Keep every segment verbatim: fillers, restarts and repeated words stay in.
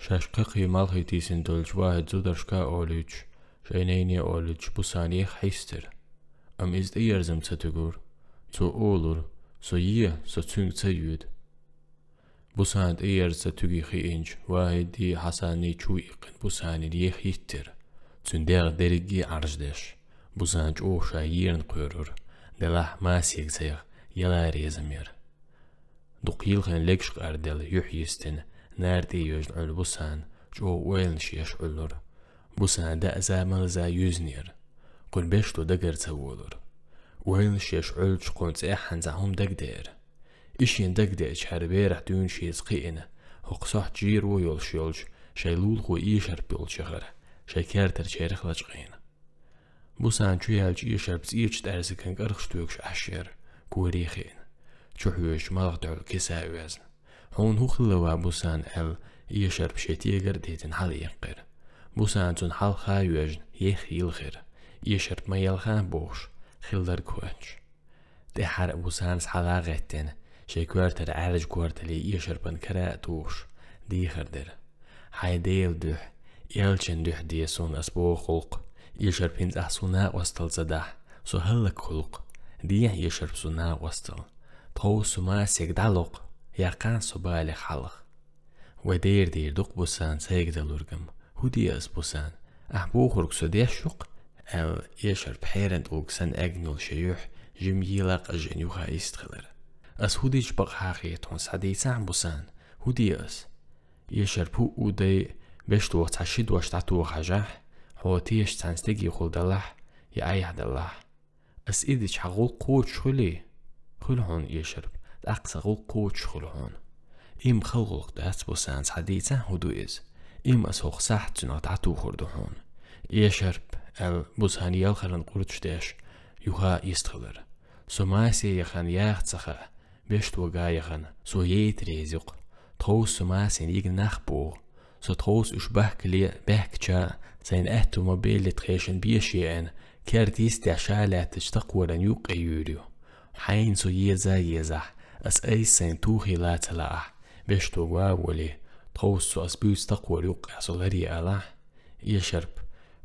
Шаьш кхыкхий малхий тийсина долчу ВахӀида зударшка а олуьйтуш, шайн найне а олуьйтуш, Бусана еха хьистира. Амма иза тӀеерзам ца туьгура. Цо олура: «Со е, со цуьнга ца йоьду». Бусана тӀеерза ца туьгий хиъча, ВахӀида а, Хьасана а чу а иккхина, Бусанина еха йиттира, цуьнан дегӀ дерриге а Ӏарждеш. Бусана чӀогӀа ша ерна кхоьрура, делахь масега ца яха, яла резам яра. Дукха йилхина легаш къарделла, юьхь йистина, нара тӀе йоьжна Ӏуьллу Бусана, чӀогӀа ойланаш еш Ӏуьллура. Бусана даьза-малза юьзна яра. Кхуьнан Бешто дагара ца волура. Ойланаш еш Ӏуьллучу кхунна цӀеххьана цхьа хӀума дагадеара. И шена дагадеача, хӀара берахь дуьйна шеца кхиъна, хӀокху сохьта жийро йолуш йолчу шайн лулахо Эшарп йолчу яхара, шайн кертара чарах лачкъийна. Бусана чу яьлча, Эшарп цӀечу тӀаьрсиган кӀаргаш тоьгуш Ӏаш яра, коре хиъна, чу хьоьжучу малх дуьхьал киса а оьзна. «Хьуна хӀун хилла, ва Бусана?» — аьлла, Эшарп шен тегар а дитина хьалаиккхира. Бусана цунна хьалха а йоьжна, еха йилхира, Эшарп ма елха бохуш, хилларг хоьттуш. ТӀаьххьара Бусанас хьала а гӀеттина, шайн коьртара Ӏаьржа кортале Эшарпан кара а тухуш, дехар дира: «Хьайн Делан дуьхьа, элчан дуьхьа де суна ас боху гӀуллакх. Эшарп хӀинца ахь суна накъосталла ца дахь, со хӀаллакьхуьлу-кх. Дехьа Эшарп суна накъосталла. Тховса со масега дӀалокху, яьккхахьа со балех хьалха». Вай дера дийр ду-кх Бусана сайга далургам. «ХӀун де ас, Бусана? Ахь бохург со деш ю-кх?» — аьлла, Эшарп хьеран тӀулг санна эгна йолу шен юьхь жимма ела къажийна юха йистхилира. «Ас хӀун дича бакъахьа хета хьуна, схьадийцахьа, Бусана? ХӀун де ас?» Эшарп хӀуъу дай, Бештох цхьа ши дош дӀатоха хьажахь, хьо тешаш цхьана стегехула далахь, я айхьа далахь. Ас и дича хьан гӀуллакх кхочуш хуьлий? Хуьлу хьуна, Эшарп, тӀаккха сан гӀуллакх кхочуш хуьлу хьуна. Имма хала гӀуллакх дац, Бусана, схьадийцахьа, хӀун ду иза? Имма ас хӀокху сахьт цуьнах дӀатухур ду хьуна. Эшарп, аьлла, Бусана елхаран къурдаш деш, юха йистхилира. Со масе яхана яха ца хаьа, Бештога яхана, со яйта реза ю-кх. Тховса со масийна йигна нах боху. Со тховса уьш бахкале баьхкича, сайна аьтту ма беллита хешан беша еана, керта йистехь ша лаьттачу такхоран юккъе юьйр ю. Хьайна со еза а езахь, ас айса сайна тухийла а ца лаахь, Бештога а волий, тховса со ас буьйцу такхор юккъехь со ларъе алахь. Эшарп,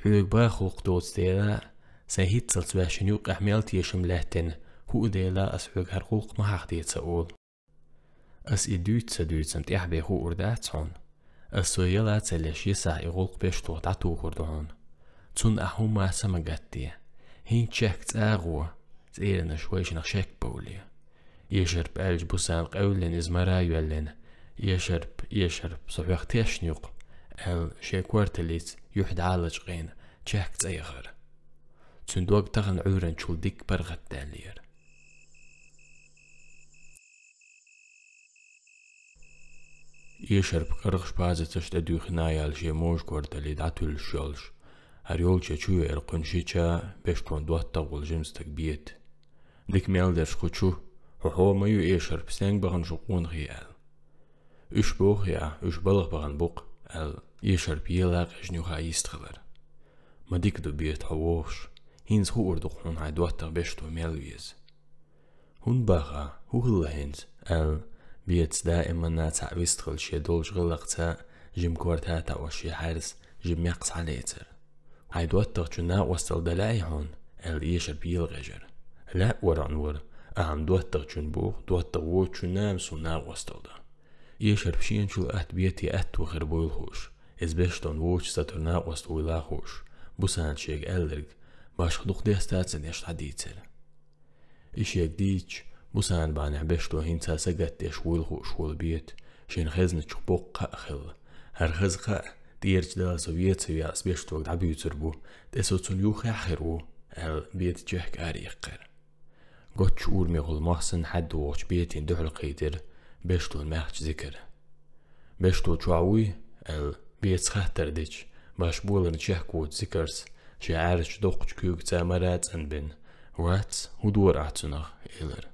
хьоьга баха гӀуллакх доцу дела, сайн хӀинццалц ваьшшина юккъехь мел тешам лаьттина, хӀуъа дела ас хьоьга хӀара гӀуллакх ма хьахде ца олу. Ас и дуьйцу ца дуьйцу-м тӀаьхьа бен хуур дац хьуна. Ас со яла а ца леш, йисахь и гӀуллакх Бештох дӀатухур ду хьуна. Цунна ахь хӀумма а са ма гатде. ХӀинца чехка цӀа а гӀо, цӀеранаш вайшинах шек бовле. Эшарп аьлча, Бусана къевллина иза мара а йоьллина: «Эшарп, Эшарп, со хьоьх тешна ю-кх», — аьлла, шен корталлица юьхь дӀа а лачкъийна, чехка цӀа яхара. Цуьнан дог тахана Ӏуьйранчул дикка паргӀатдаьллера. Эшарп кӀаргӀаш пазаташ тӀедуьйхина а яьлла шен можа корталле дӀатуьллуш йолуш, хӀара йолче чу веара кхуьнан шича, Бештон доттагӀа волу жима стаг Бета. «Дика мел дерш кху чу, хьо хьо ма ю, Эшарп, стенга бахана шу къонахий?» — аьлла. «Уьш боху ахь, уьш балха бахана бу-кх», — аьлла, Эшарп ела а къежна юха йистхилира. «Ма дика ду, Бета, хьо вохуш. ХӀинца хуур ду-кх хьуна хьайн доттагӀа Бешто мел веза». «ХӀунда баха? ХӀун хилла хӀинца?» — аьлла, Бетас даиманна цхьаъ вистхилча шен долчу гӀиллакхца жима корта а таӀош шен хьаьрса жима мекх схьалецира. «Хьайн доттагӀчун накъосталла дан лаьий хьуна?» — аьлла, Эшарп ела къежира. «Лаьа, вархьанвар, ахьа-м доттагӀчун боху, доттагӀа воцучунна-м суна накъосталла дан». Эшарп шена чул атта Бетин аьтто хир буйла хууш, иза Бештон вочу сатуьра накъост вуйла а хууш, Бусана шега аьлларг башха дукха деста а ца деш дӀадийцира. И шега дийцича, Бусана бахьанехь Бешто хӀинца сагатдеш вуйла хууш волу Бета шен хезначух боккха кхаъ хилла. «ХӀара хаза кхаъ, тӀерачу Дала со вен а ца вен а ас Бештога дӀабуьйцур бу, тӀе со цунна юххехь хир ву», — аьлла, Бета чехка ара иккхира. Готтачу урамехула мох санна хьаьдда вогӀучу Бетина дуьхьал кхийтира Бештон маьхча Зикар. «Бешто чохь вуй?» — аьлла, Бетас хаттар дича, баш боларна чехка воцу Зикарс шен Ӏаьржачу доккхачу куьйгаца мара а цӀанбина: «Вац, хӀун дора ахь цунах?» — элира.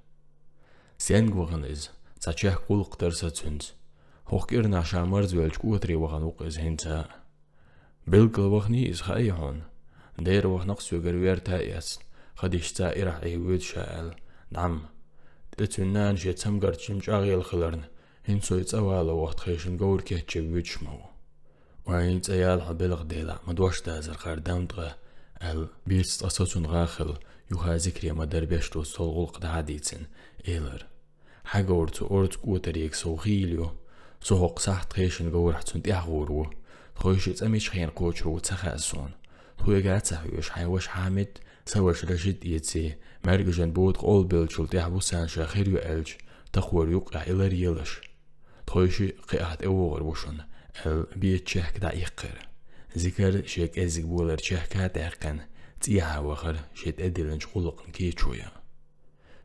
«Стенга вахана иза? Цхьа чехка гӀуллакх дара сан цуьнца. ХӀокху кӀирнахь ша марзвеллачу кӀотаре вахана ву-кх иза хӀинца а». «Билггал ваханий иза, хаьий хьуна? Дера вахана-кх соьгара верта а эцна, хадишца ирахь Ӏе воьду ша аьлла, дӀа-м. ТӀе цуьнан нана шен цамгарчун чӀагӀъелла хиларна, хӀинца со и цӀа вала вахта хешан говр кечъян воьдуш ма ву». «Вайн цӀа яла хьо белгӀа делахь, ма дош дазар хар дам тӀа», — аьлла, бийца цкъа сацун гӀахал юха зикре ма-дарра Бештос цул гӀулакх дӀа а дийцина, элира: «Хьан говр цу орца кӀотарега сов хийла ю? Со хӀокху сахьт тхешан говрахь цунна тӀаьхьа гӀур ву. Тхойшиъ цӀа мича хенахь кхочур ву ца хаьа суна. Тхоьга а ца хьоьжуш, хьайн ваша Хьамид а, сан ваша Рашид а эций, маьркӀажан бода къовлабеллачул тӀаьхьа Бусана ша хир ю аьлча, таххора юккъехь и лар елаш. Тхойшиъ кхиахь тӀевогӀур ву шуна», — аьлла, Бета чехка дӀаиккхира. Зикар шен кӀеззиг болар чехка а даьккхина, цӀехьа вахара шен тӀедиллинчу гӀуллакхна кечо ян.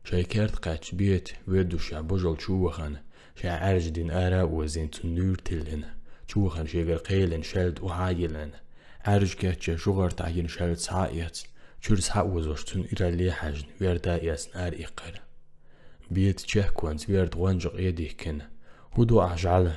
Шайн керта кхаьчча, Бета воьдушехь божал чу вахана, шайн Ӏаьржа дин ара а озийна, цунна нуьйр тиллина, чу вахана шегара кхелина шаьлта охьа а йиллина, Ӏаьржа кечъян шугӀар тӀехь йина шаьлта схьа а эцна, чуьра схьа а озош, цунна иралле а хьаьжна, верда а эцна, ара иккхира. Бета чехконца верда гӀонжа къе а дихкина: «ХӀун ду ахь, жӀаьла?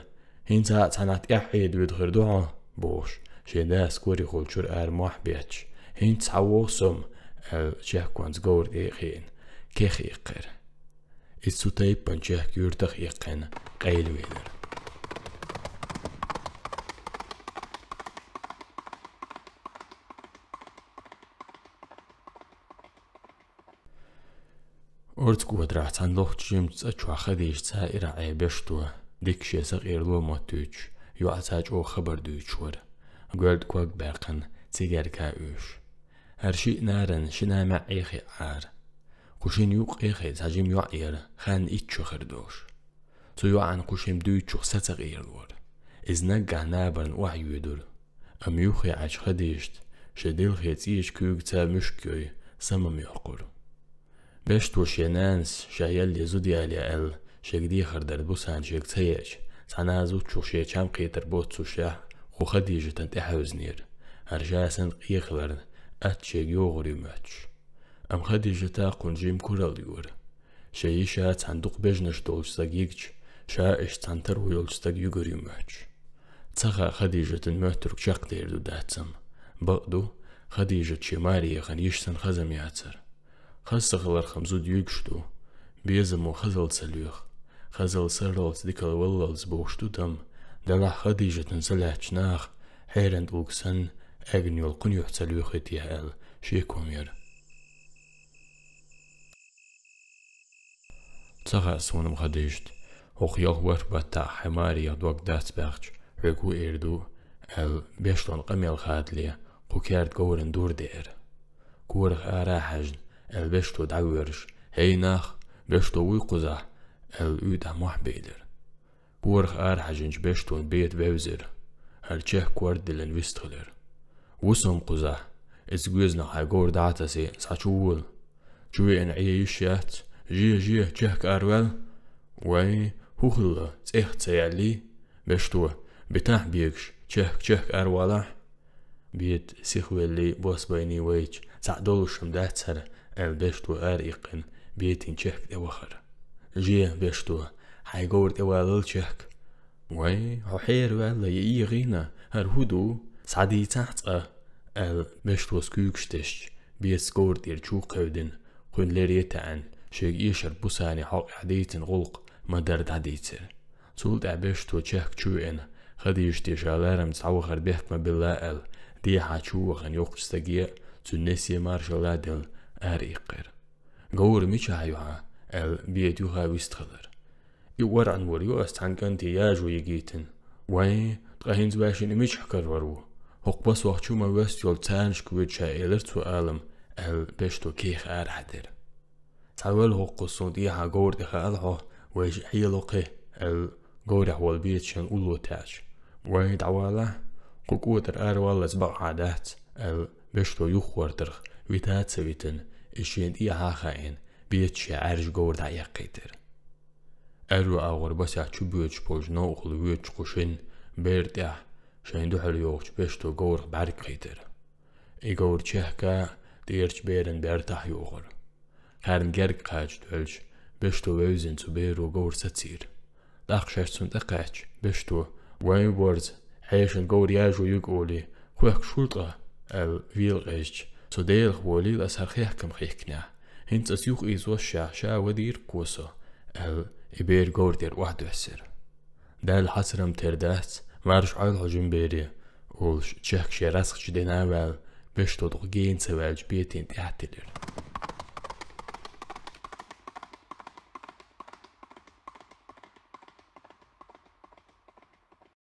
ХӀинца а цхьанхьа тӀаьхьа Ӏеда вуьду хир ду хьо?» — бохуш, шен дас корехула чуьра ара мохь бетташ: «ХӀинца схьавогӀу со-м», — аьлла, чехконца говра тӀе а хиъна, кех иккхира. Иза цу тайпана чехка юьртах а иккхина, къайлавелира. Орца кӀотарахь цхьана лохчу жимачу цӀа чохь Хадижа цхьа ирахь Ӏе Бешто, дика шен сакъерало моттуьйтуш, йоӀаца чӀогӀа хабар дуьйцуш вара. Гоьлда ког баьккхина, цигаьрка а оьшуш. ХӀара шиъ наран шина маьӀӀе хиъ Ӏара. Кху шина юккъе а хиъ цхьа жима йоӀ яра, ханна итт шо хир долуш. Цу йоӀана кху шимма дуьйцучух са ца къерлора. Иза наггахь набарна охьайоьдура. Амма юххе Ӏачу Хадижат шен дилхе цӀечу куьйгаца муьшка йой, самам йоккхура. Бешто шен нанас ша ялле зуда яле аьлла, шега дехар дар Бусана шега ца еача, цхьана а зудчух шен чам кхетар боццушехь, кху Хадижатан тӀехьевзинера, хӀара ша санна къе хиларна, атта шега йогӀур ю моьттуш. Амма Хадижата кхунна жима куралла йора. Шен йиша цхьана дукха бежанаш долчу стага йигча, ша иштта цхьана таро йолчу стага юьгур ю моьттуш. Ца хаьа Хадижатан моьттург чекхдер ду дац-м. Бакъ ду, Хадижат шен маре яхана йиша санна хаза-м яцара. Хаза ца хиларх-м зуда юьгуш ду. Безамо хазалла ца лоьху. Хазалла сарралц, дикалла валлалц бохуш ду-м, делахь Хадижатана са лаьттачу наха хьеран тӀулг санна, аьгна йолу кхунъюьхь ца лоьхий те аьлла, шеко-м яра. Ца хаьа суна-м, Хадижат, хӀокху ялх-ворхӀ баттахь хьайн маре яха дог дац баьхча, хьоьга хӀун эр ду, аьлла, Бештон къамел хадале, кху керда говрана дур деара. Корах ара а хьаьжна, аьлла, Бешто дӀавоьрзуш: «ХӀей, нах, Бешто вуй кхузахь?» — аьлла, уьйтӀахь мохь белира. Корах ара хьаьжначу Бештон Бета вевзира. ХӀара чехка корта диллина вистхилира. «Ву со-м кхузахь. Иза гоьзанах хьайн говр дӀа а тасий, схьа чу вола». Чу веана Ӏе йиш яц. «Же, же, чехка араваьлла». «Вай, хӀун хилла, цӀехьа ца яьллий?» «Бешто, битахь бегаш, чехка, чехка аравалахь». Бета сихвеллий, бос байний вайча, цхьаъ долуш-м дац хӀара, аьлла, Бешто ара иккхина, Бетин чехка тӀевахара. «Же, Бешто, хьайн говра тӀевалал чехка». «Вай, хьо хьераваьлла, я эгӀийна, хӀара хӀун ду? Схьадийцахь цкъа», — аьлла, Бештос куьйгаш тесча, Бетас говра тӀера чу кхевдина, кхуьнан лере а таьӀна, шега эшар Бусане хьокъехь дийцина гӀуллакх ма-дарра дӀадийцира. Цул тӀаьхьа Бешто чехка чу веана, Хадижате ша ларамца дӀавахар бехк ма билла аьлла, дехьа чу вахана йоккхачу стаге а, цуьнан несе а маршалла а делла, ара иккхира. «Говр мичахь ю хьан?» — аьлла, Бета юха вистхилира. «И ворхӀанвар ю ас цхьана кӀанте яжо йигийтина». «Вай, ткъа хӀинца ваьшшина и мичахь карор ву? ХӀокху пасох чу ма воьссу йолу царнашка воьду ша», — элира цо алам, аьлла, Бешто кехат ара хьаьдира. «Цхьа вала хӀокхуза суна тӀехьа говра тӀе хаала хьо, вайша хьело кхин», — аьлла, говрехь волу Бета шен улло таьӀча. «Вай, дӀавалахь, кху кӀотар араваллалц бакъахьа дац», — аьлла, Бешто юххортарх вита а ца витина, иза шена тӀехьа а хаийна, Бета шен Ӏаьржа говр дӀаэккхийтира. Аьрру агӀор басехь чу боьдуш болчу новкъахула воьдучу кху шина бер тӀехь шайна дуьхьал йогӀучу Бешто говрах бӀаьрг кхийтира. И говр чехка а, тӀерачу беран бертахь а йогӀура. Кхарна герга кхача доьлча, Бешто вевзина цу беро говр сацийра. ТӀаккха шаьш цунна тӀекхаьчча, Бешто: «Вайн борза, хьешан говр яжо юьгу олий, хоьхкуш хуьлу ткъа?» — аьлла, вела къежча: «Со Делах волийла, ас хӀара хехкам хихкинехь. ХӀинца ас юха ийзошшехь, ша вадийра кхо со», — аьлла, и бер говра тӀера охьадоьссира. «Далла хьацарам тера дац, марша Ӏойла хьо, жима бере. Олуш чехка шен рагӀчу дийнахь а ваьлла, вешан тоьтух гена ца ваьлча, бетина тӀаьхьа тиллира.